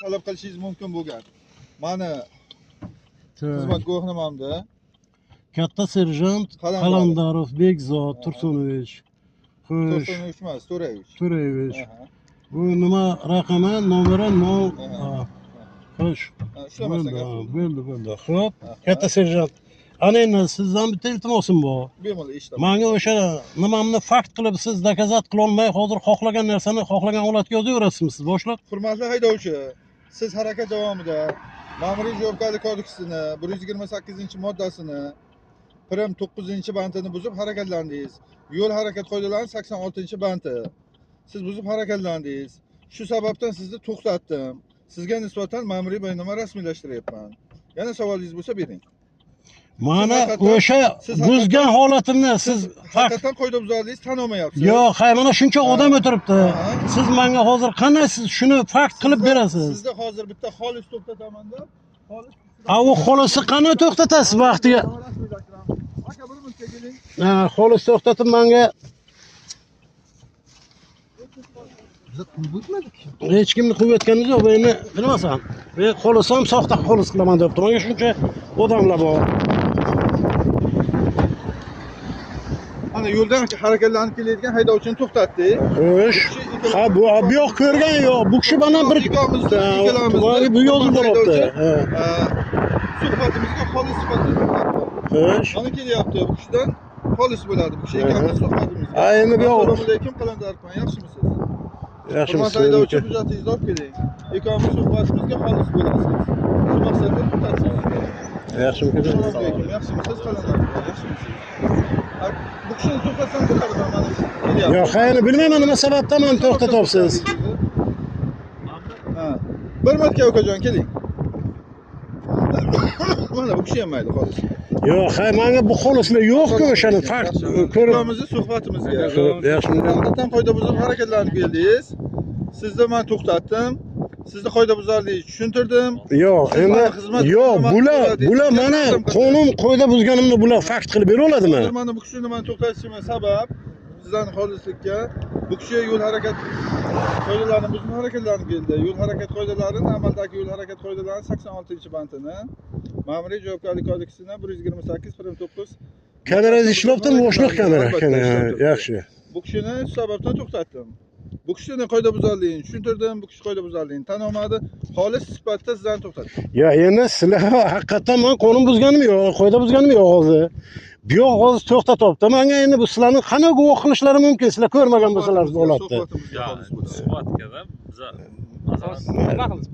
Talab qilishingiz mumkin bo'lgan. Mani xizmat guvohnomamda Katta serjant Qalandarov Bekzod Tursunovich. Xo'sh. Tursunovich emas, To'rayevich. To'rayevich. Bu nima raqami, nomeri 0. Xo'sh. Bo'ldi, bo'ldi. Xo'p, katta serjant. Ana endi sizdan bitta iltimosim bor. Bemalol eshitaman. Menga o'sha nimamni fakt qilib siz dokazat qila olmay hozir xohlagan narsani xohlagan holatga yozaverasizmi siz boshliq? Hurmatli haydovchi, siz harakat davomida Ma'muriy javobgarlik kodeksini 128-moddasini prim 9-bandini buzib harakatlandingiz. Yo'l harakat qoidalarining 86-bandi. Siz buzib harakatlandingiz. Shu sababdan sizni to'xtatdim. Sizga nisbatan ma'muriy bayonnoma rasmiylashtiryapman. Yana savolingiz bo'lsa bering. Mana o'sha buzgan holatimni siz haqiqatan qoidabuzarligingizni tan olmayapsiz. Yo'q, hay mana shuncha odam o'tiribdi. Siz menga hozir qanday siz shuni fakt qilib berasiz? Sizda hozir bitta xolis to'xtataman-da. Xolis. Ha, u xolisni qanday to'xtatasiz vaqtiga? Aka, bir minutga keling. Ha, xolis to'xtatib menga Biz quvib o'tmadik. Hech kimni quvib o'tganimiz yo'q, bu endi bilmasam. Men xolis ham soxta xolis qilaman deb turgan shuncha odamlar bor. Ana yo'ldan harakatlanib kelayotgan haydovchini to'xtatdik. Xo'sh. Ha, bu yoq ko'rgan yo'q. Bu kishi mana bir ikkalamiz bu yozib boribdi. Suhbatimizga xolis sifatida to'xtatdi. Xo'sh. Mana kelyapti bu kishidan xolis bo'ladi bu kishi ikkalamiz suhbatimizga. Ha, endi bu yoq. Assalomu alaykum Qalandarovman, yaxshimisiz? Yaxshimisiz? Haydovchi hujjatingizni olib keling. Ikkalamiz suhbatimizga xolis bo'lasiz. Shu maqsadda to'xtatasiz. Yaxshimisiz? Assalomu alaykum, yaxshimisiz Qalandarovman, yaxshimisiz? Bu kishini to'xtatsam bo'ladi, mana kelyapti. Yo'q, endi bilmayman nima sababdan meni to'xtatyapsiz. Ha. Bir minutga ukajon keling. Mana bu kishi ham mayli xolis. Yo'q, hay menga bu xolislar yo'q-ku o'shani fakt ko'rib. Ikkalamizni suhbatimizga. Yaxshimi? Haqiqatan qoidabuzar harakatlanib keldingiz. Sizni men to'xtatdim. Sizni qoidabuzarlikni tushuntirdim. Yo'q, endi yo'q, bular mana qonun qoida buzganimni bular fakt qilib bera oladimi? Mana bu kishini men to'xtatishimga sabab sizlarning xolislikka bu kishi yo'l harakat qoidalarini buzib harakatlanib keldi. Yo'l harakat qoidalarini, amaldagi yo'l harakat qoidalarining 86-bandini, Ma'muriy javobgarlik kodeksini 128 prim 9 kamerangiz ishlabdimi? Boshliq kamera. Yaxshi. Bu kishini shu sababdan to'xtatdim. Bu kishini qoidabuzarligini tushuntirdim, bu kishi qoidabuzarligini tan olmadi. Xolis sifatida sizlarni to'xtatdim. Ya endi sizlar haqiqatan men qonun buzganim yo'q, qoida buzganim yo'q hozir. Bu yoq hozir to'xtatyapti. Menga endi bu sizlarni qanday guvoh qilishlari mumkin? Sizlar ko'rmagan bo'lsalaringiz bu holatni. Suhbatga Suhbatga biza masalan Nima qilamiz?